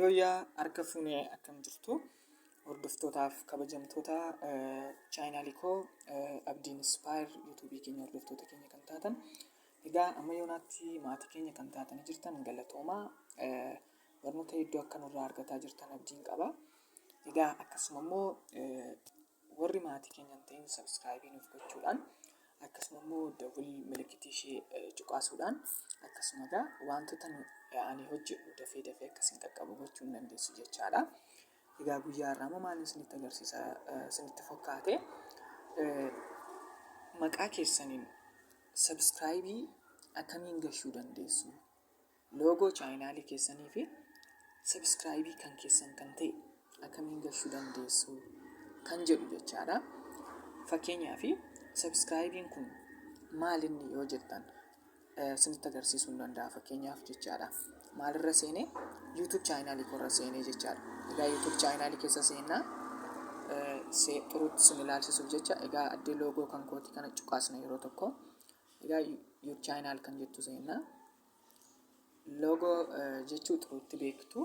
Yooyyaa harka fuunee, akkam jirtu, hordoftootaaf kabajamtoota chaayinaalii koo Abdiin Inspire yuutuubii keenya, hordoftoota keenya kan taatan, egaa amma yoonaatti maatii keenya kan taatanii jirtan galatoomaa. Barnoota hedduu akka nurraa argataa jirtan abdiin qaba. Egaa akkasuma immoo warri maatii keenya hin ta'in subscribe nuuf gochuudhaan, akkasuma immoo dawwil milikitii ishee cuqaasuudhaan, akkasuma egaa wantoota ani hojjedhu dafee dafee akkasiin qaqqabu gochuu hin dandeessu jechaadha. Egaa guyyaa har'aa immoo maaliin isinitti agarsiisa isinitti fakkaate? Maqaa keessaniin subscribe akkamiin gashuu dandeessu? Loogoo chaayinaalii keessanii fi subscribe kan keessan kan ta'e akkamiin gashuu dandeessu kan jedhu jechaadha. Fakkeenyaaf, subscribe'n kun maal inni yoo jettan, isinitti agarsiisuu hin danda'a fakkeenyaaf jechaadha. Maalirra seenee? YouTube chaayinaalii korra seenee jechaadha. Egaa YouTube chaayinaalii keessa seennaa xuruutti isin ilaalchisuuf jecha, egaa addee loogoo kan kootii kana cuqaasna yeroo tokko. Egaa your channel kan jettu seennaa. Loogoo jechuu xuruutti beektu.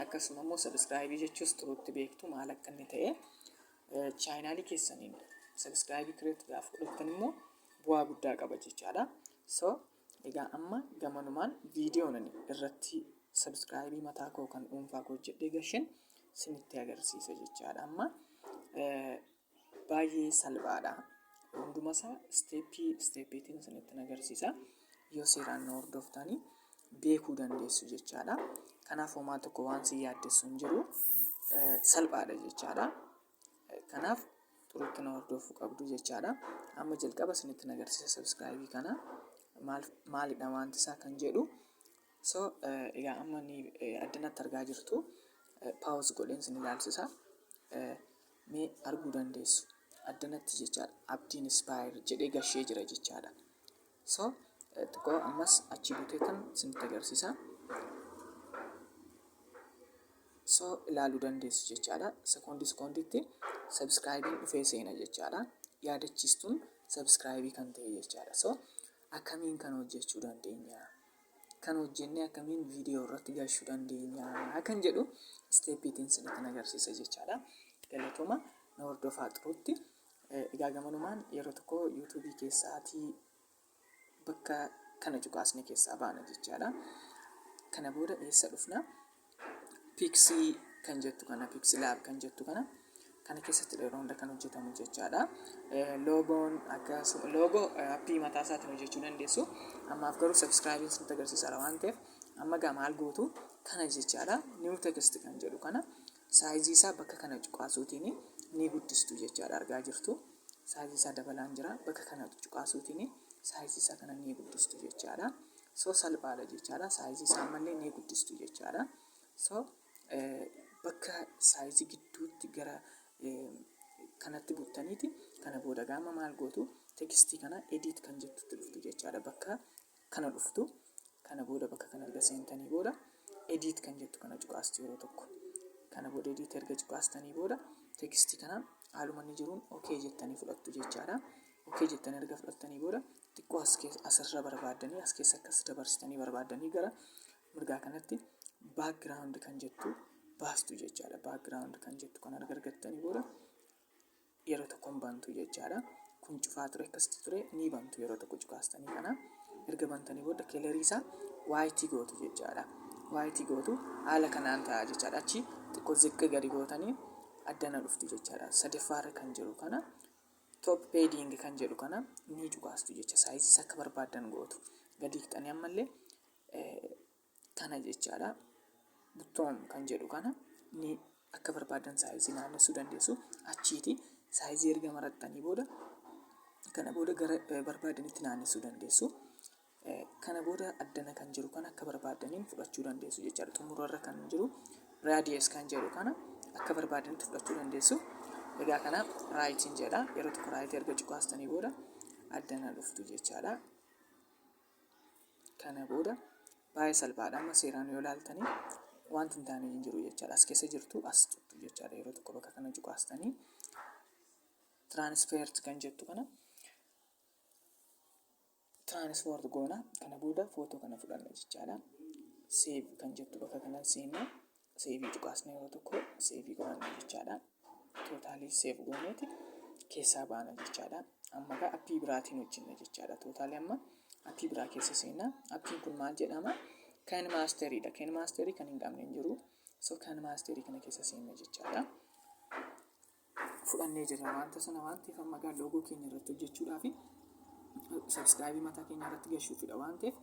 Akkasuma immoo subscribe jechuus xuruutti beektu maal akka inni ta'e. Chaayinaalii keessaniin subscribe create gaafa godhattan immoo bu'aa guddaa qaba jechaadha. So egaa amma gamanumaan viidiyoon ani irratti subscribe mataa koo kan dhuunfaa koo hojjedhee gashin isinitti agarsiisa jechaadha. Amma baay'ee salphaadha. Hundumasaa isteeppii isteeppiitiin isinitti agarsiisa. Yoo seeraan na hordoftanii beekuu dandeessu jechaadha. Kanaaf homaa tokko waan si yaaddessu hin jiru. Salphaadha jechaadha. Kanaaf xurutti na hordofuu qabdu jechaadha. Amma jalqaba isinitti agarsiisa subscribe kana maal maalidha wanti isaa kan jedhu. So egaa amma ni addanatti argaa jirtu, pause godheen isin ilaalchisa. Mee arguu dandeessu addanatti jechaadha. Abdiin Inspire jedhee gashee jira jechaadha. So xiqqoo ammas achi buteetan isinitti agarsiisa. So ilaaluu dandeessu jechaadha. Sekoondii sekoondiitti subscribe'n dhufee seena jechaadha. Yaadachiistuun subscribe kan ta'e jechaadha. So akkamiin kan hojjechuu dandeenya? Kan hojjennee akkamiin viidiyoo irratti gashuu dandeenya kan jedhu isteeppiitiin isinitti agarsiisa jechaadha. Galatooma, na hordofaa xuruutti. Egaa gamanumaan yeroo tokko yuutuubii keessaatii bakka kana cuqaasne keessaa baana jechaadha. Kana booda eessa dhufna? Piksii kan jettu kana, PixelLab kan jettu kana, kana keessatti yeroo hunda kan hojjetamu jechaadha. Loogoon akkasuma loogoo appii mataa isaatiin hojjechuu dandeessu. Ammaaf garuu subscribe isinitti agarsiisaadha waan ta'eef, amma gaa maal gootu kana jechaadha. New text kan jedhu kana saayizii isaa bakka kana cuqaasuutiin ni guddistu jechaadha, argaa jirtu. Saayizii isaa dabalaan jira. Bakka kana cuqaasuutiin saayizii isaa kana ni guddistu jechaadha. So salphaadha jechaadha. Saayizii isaa ammallee ni guddistu jechaadha. So bakka saayizii gidduutti gara kanatti buttaniiti, kana booda gaama maal gootu? Tekstii kana edit kan jettutti dhuftu jechaadha. Bakka kana dhuftu. Kana booda bakka kana erga seentanii booda edit kan jettu kana cuqaastu yeroo tokko. Kana booda edit erga cuqaastanii booda tekstii kana haaluma inni jiruun okay jettanii fudhattu jechaadha. Okay jettanii erga fudhattanii booda xiqqoo as keessa asirra barbaaddanii, as keessa akkas dabarsitanii barbaaddanii gara mirgaa kanatti background kan jettu baastu jechaadha. Background kan jettu kana erga argattanii booda yeroo tokkoon bantu jechaadha. Kun cufaa ture, akkasitti ture, ni bantu yeroo tokko cuqaastanii kana. Erga bantanii booda colorii isaa white gootu jechaadha. White gootu, haala kanaan ta'a jechaadha. Achi xiqqoo ziqqi gadi gootanii addana dhuftu jechaadha. Sadaffaarra kan jiru kana, top padding kan jedhu kana ni cuqaastu jecha. Saayizii isaa akka barbaaddan gootu. Gadi hiiqxanii ammallee kana jechaadha. Bottom kan jedhu kana ni akka barbaadan saayizii naannessuu dandeessu. Achiiti saayizii erga marattanii booda, kana booda gara barbaadanitti naannessuu dandeessu. Kana booda addana kan jiru kana akka barbaadaniin fudhachuu dandeessu jechaadha. Xumurarra kan jiru radius kan jedhu kana akka barbaadanitti fudhachuu dandeessu. Egaa kana rightiin jedha. Yeroo tokko right erga cuqaastanii booda addana dhuftu jechaadha. Kana booda baay'ee salphaadha. Amma seeraan yoo ilaaltanii wanti hin taane hin jiru jechaadha. As keessa jirtu, as tuttu jechaadha. Yeroo tokko bakka kana cuqaastanii transfer kan jettu kana transfer goona. Kana booda footoo kana fudhanna jechaadha. Save kan jettu bakka kana seenna. Save cuqaasna yeroo tokko save godhanna jechaadha. Totally save gooneeti keessaa baana jechaadha. Amma egaa appii biraatiin hojjenna jechaadha. Totally amma appii biraa keessa seenna. Appiin kun maal jedhama? Kan maasteriidha. Kan maasterii kan hin qabne hin jiru. So kan maasterii kana keessa seenna jechaadha. Fudhannee jirra wanta sana waan ta'eef amma egaa loogoo keenya irratti hojjechuudhaaf sabskraayibii mataa keenya irratti gashuufidha waan ta'eef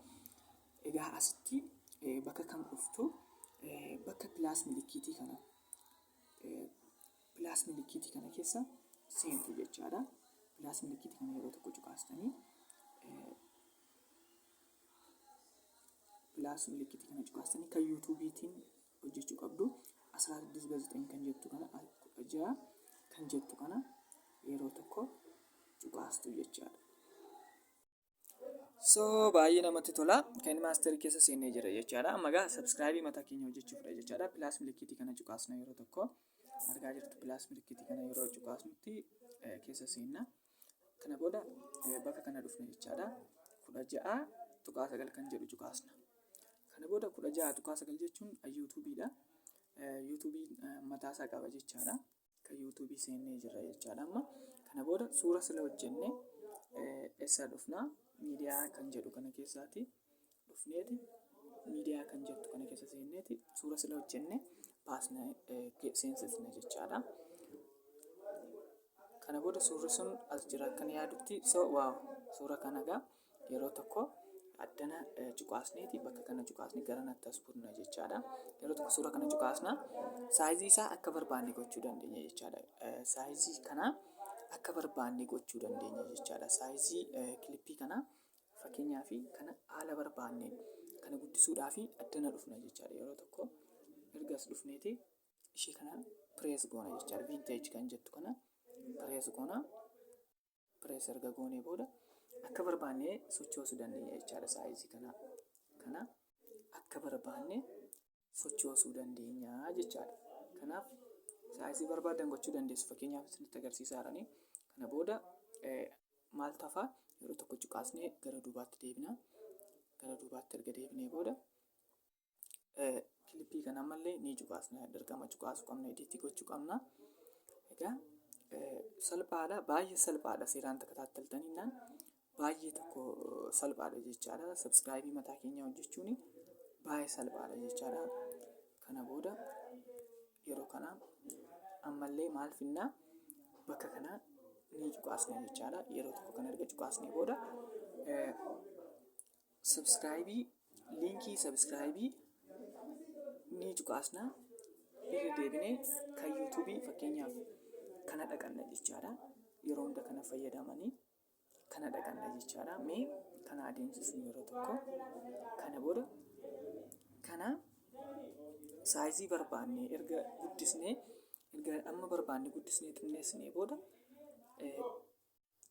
egaa asitti bakka kam dhuftu? Bakka pilaas milikiitii kana, pilaas milikiitii kana keessa seentu jechaadha. Pilaas milikiitii kana yeroo tokko cuqaastanii, pilaas milikiitii kana cuqaastanii kan yuutuubiitiin hojjechuu qabdu. 16:9 kan jettu kana, 16 kan jettu kana yeroo tokko cuqaastu jechaadha. So baay'ee namatti tola. Kan maasterii keessa seennee jira jechaadha. Amma egaa sabskraayibii mataa keenya hojjechuufidha jechaadha. Pilaas milikiitii kana cuqaasna yeroo tokko. Argaa jirtu, pilaas milikiitii kana yeroo cuqaasnutti keessa seenna. Kana booda bakka kana dhufna jechaadha. 16.9 kan jedhu cuqaasna. Kana booda 16.9 jechuun yuutuubiidha. Yuutuubiin mataasaa qaba jechaadha. Kan yuutuubii seennee jirra jechaadha amma. Kana booda suura sila hojjenne eessa dhufna? Miidiyaa kan jedhu kana keessaati dhufneeti, miidiyaa kan jettu kana keessa seenneeti suura sila hojjenne baasne seensisne jechaadha. Kana booda suurri sun as jira akkan yaadutti. So wow, suura kana egaa yeroo tokko addana cuqaasneeti, bakka kana cuqaasne gara natti as butna jechaadha. Yeroo tokko suura kana cuqaasna, saayizii isaa akka barbaanne gochuu dandeenya jechaadha. Saayizii kana akka barbaanne gochuu dandeenya jechaadha. Saayizii kilippii kana fakkeenyaa fi kana haala barbaanneen kana guddisuudhaa fi addana dhufna jechaadha. Yeroo tokko erga as dhufneeti ishee kana pirees goona jechaadha. Vintage kan jettu kana pirees goona. Pirees erga goonee booda akka barbaanne sochoosuu dandeenya jechaadha. Saayizii kana akka barbaanne sochoosuu dandeenya jechaadha. Kanaaf saayizii barbaadan gochuu dandeessu. Fakkeenyaaf isinitti agarsiisaa jiranii. Kana booda maal tafa? Yeroo tokko cuqaasnee gara duubaatti deebina. Gara duubaatti erga deebinee booda kilippii kana ammallee ni cuqaasna. Dirqama cuqaasuu qabna, ediitii gochuu qabna. Egaa salphaadha, baay'ee salphaadha. Seeraan takataattaltaniinaan baay'ee tokko salphaadha jechaadha. Sabskraayibii mataa keenyaa hojjechuun baay'ee salphaadha jechaadha. Kana booda yeroo kana ammallee maal finnaa? Bakka kana ni cuqaasna jechaadha. Yeroo tokko kana erga cuqaasnee booda sabskraayibii, liinkii sabskraayibii ni cuqaasna. Irra deebinee kan yuutuubii fakkeenyaaf kana dhaqanna jechaadha. Yeroo hunda kana fayyadamanii kana dhaqanna jechaadha. Mee kana adeemsisnu yeroo tokko. Kana booda kana saayizii barbaanne erga guddisnee, erga amma barbaanne guddisnee xinneessinee booda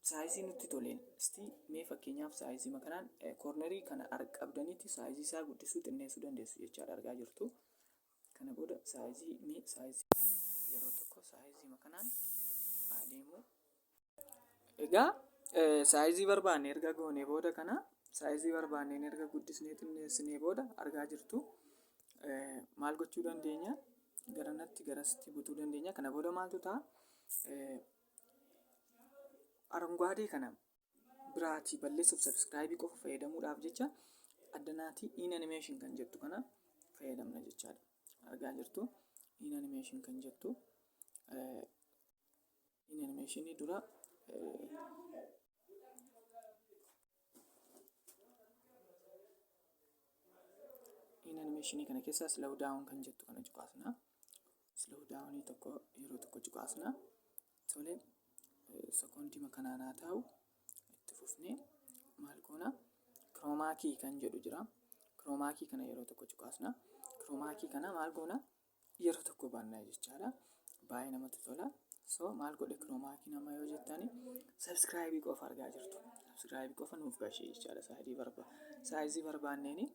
saayizii nutti toleen isti mee fakkeenyaaf saayizii makanaan koornerii kana qabdanitti saayizii isaa guddisuu xinneessuu dandeessu jechaadha. Argaa jirtu. Kana booda saayizii mee saayizii yeroo tokko saayizii makanaan adeemu. Egaa saayizii barbaanne erga goonee booda, kana saayizii barbaanneen erga guddisnee xinneessinee booda, argaa jirtu, maal gochuu dandeenya? Garanatti garasitti butuu dandeenya. Kana booda maaltu ta'a? Aranguwaadee kana biraatii balleessuuf sabskraayibii qofa fayyadamuudhaaf jecha addanaatii in animation kan jettu kana fayyadamna jechaadha. Argaa jirtu, in animation kan jettu, in animationii dura in animationii kana keessa slow down kan jettu kana cuqaasna. Slow down tokko yeroo tokko cuqaasna. Tole, sekoondii kanaan haa ta'u. Itti fufnee maal goona? Chroma key kan jedhu jira. Chroma key kana yeroo tokko cuqaasna. Chroma key kana maal goona? Yeroo tokko banna jechaadha. Baay'ee namatti tola. So maal godhe chroma key nama yoo jettani, subscribe qofa argaa jirtu. Subscribe qofa nuuf gashee jechaadha. Saayizii barbaanneeni.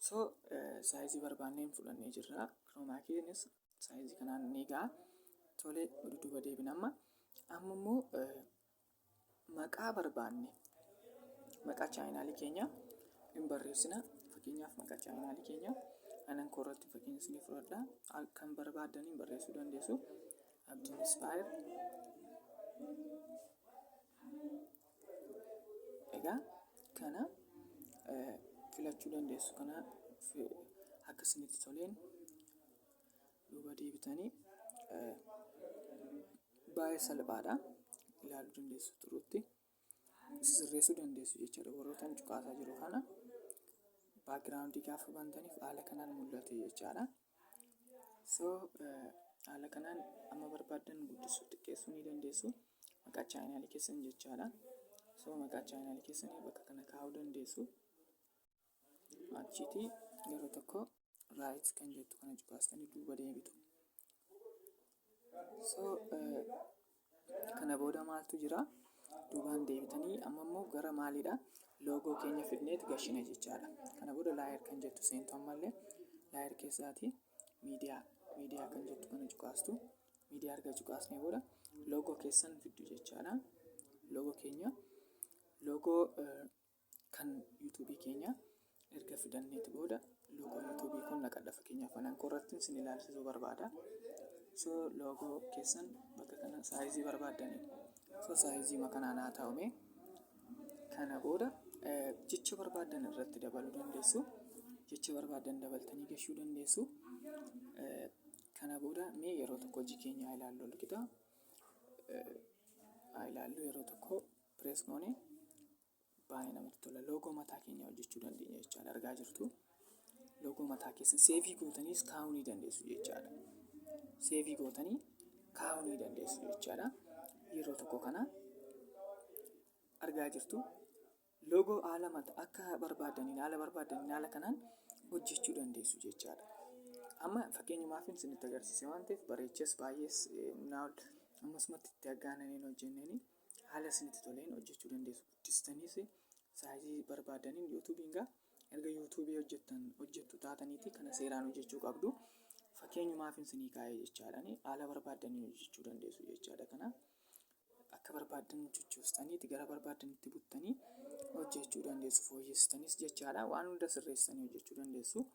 So saayizii barbaanneen fudhannee jirra. Chroma keynis saayizii kanaan ni ga'a. Tole, dudduuba deebina amma. Amma immoo maqaa barbaanne, maqaa chaayinaalii keenya hin barreessina. Fakkeenyaaf Fakkeenyaaf maqaa chaanaalii keenya anan koo irratti fakkeenya isinii fudhadha. Kan barbaaddaniin barreessuu dandeessu. Abdii Inspire. Egaa kana filachuu dandeessu. Kana akka isinitti toleen duuba deebitanii baay'ee salphaadha. Ilaaluu dandeessu turuutti. Sirreessuu dandeessu jechuudha. Warroota cuqaasaa jiru kana background gaafa bantaniif haala kanaan mul'ate jechaadha. So haala kanaan amma barbaaddan guddisuu xiqqeessuu ni dandeessu. Maqaa chaanaalii keessan jechaadha. So maqaa chaanaalii keessanii bakka kana kaa'uu dandeessu. Achiitii yeroo tokko right kan jettu kana cuqaastanii duuba deebitu. So kana booda maaltu jira? Duubaan deebitanii amma immoo gara maaliidha? Loogoo keenya fidneet gashina jechaadha. Kana booda layer kan jettu seentu, ammallee layer keessaati miidiyaa, miidiyaa kan jettu kana cuqaastu. Miidiyaa erga cuqaasnee booda loogoo keessan fiddu jechaadha. Loogoo keenya, loogoo kan yuutuubii keenya erga fidanneeti booda, loogoo yuutuubii kun naqadha. Fakkeenyaaf anan korratti isin ilaalchisuu barbaada. So loogoo keessan bakka kana saayizii barbaaddanii, so saayizii makanaan haa ta'ume. Kana booda jecha barbaaddan irratti dabaluu dandeessu. Jecha barbaaddan dabaltanii gashuu dandeessu. Kana booda mee yeroo tokko hojii keenya haa ilaallu, qixa haa ilaallu. Yeroo tokko press goone baay'ee namatti tola. Loogoo mataa keenya hojjechuu dandeenya jechaadha. Argaa jirtu. Loogoo mataa keessan save gootaniis kaa'uu ni dandeessu jechaadha. Save gootanii kaa'uu ni dandeessu jechaadha. Yeroo tokko kana argaa jirtu. Loogoo haala mata akka barbaadaniin, haala barbaadaniin, haala kanaan hojjechuu dandeessu jechaadha. Amma fakkeenyumaaf isinitti agarsiise waan ta'eef bareeches baay'ees ammasumatti itti aggaananiin hojjenneen haala isinitti toleen hojjechuu dandeessu. Guddistaniis saayizii barbaadaniin yuutuubiin gaa erga yuutuubii hojjettan hojjettu taataniiti kana seeraan hojjechuu qabdu. Fakkeenyumaaf isinii kaa'ee jechaadha. Haala barbaadaniin hojjechuu dandeessu jechaadha. Kana akka barbaadan sochoostaniiti gara barbaadanitti buttanii hojjechuu dandeessu. Fooyyessitanis jechaadha. Waan hunda sirreessitanii hojjechuu dandeessu.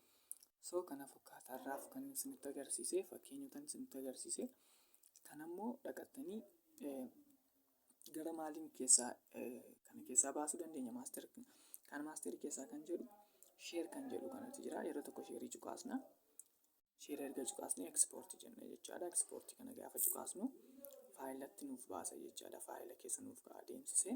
So kana fakkaataarraaf kan isinitti agarsiise, fakkeenyotaan isinitti agarsiise. Kanammoo dhaqattanii gara maaliin keessaa kana keessaa baasuu dandeenya? Master kan master keessaa kan jedhu share kan jedhu kanatu jira. Yeroo tokko share cuqaasna. Share erga cuqaasnee export jenna jechaadha. Export kana gaafa cuqaasnu faayilatti nuuf baasa jechaadha. Faayila keessa nuuf ka'a deemsisee.